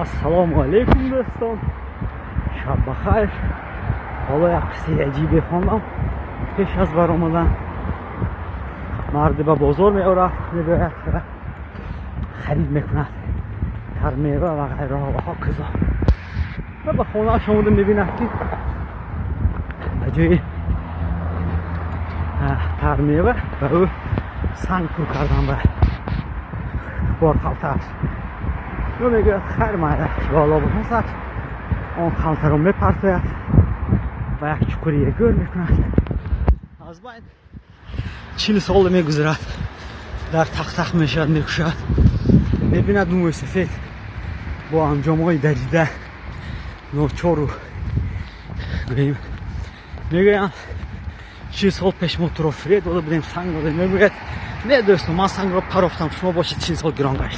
Ассалому алайкум, дӯстон, шаб бахайр. Ҳоло як қиссаи аҷибе хондам пеш аз баромадан. Марде ба бозор меорад, мебиёяд ва харид мекунад тармева ва ғайраҳо ва ҳоказо. Ва ба хонааш омода мебинад, ки ба ҷои тармева ба ӯ санг пур кардан ба борхалтааш. Ӯ мегӯяд: «Хайр, майла, боло бошад». Он халтаро мепартояд, ба як чуқурие гӯр мекунад. Аз байн 40 сола мегузарад, дар тахтах мешавад, мекушад, мебинад, мӯйсафед бо анҷомҳои дарида, ночору гӯем. Мегӯям: «40 сол пеш мо туро фиреб дода будем, санг додем». Мегӯяд: «Не, дӯстон, ман сангро парофтам, шумо бошед, 40 сол гирон гашт».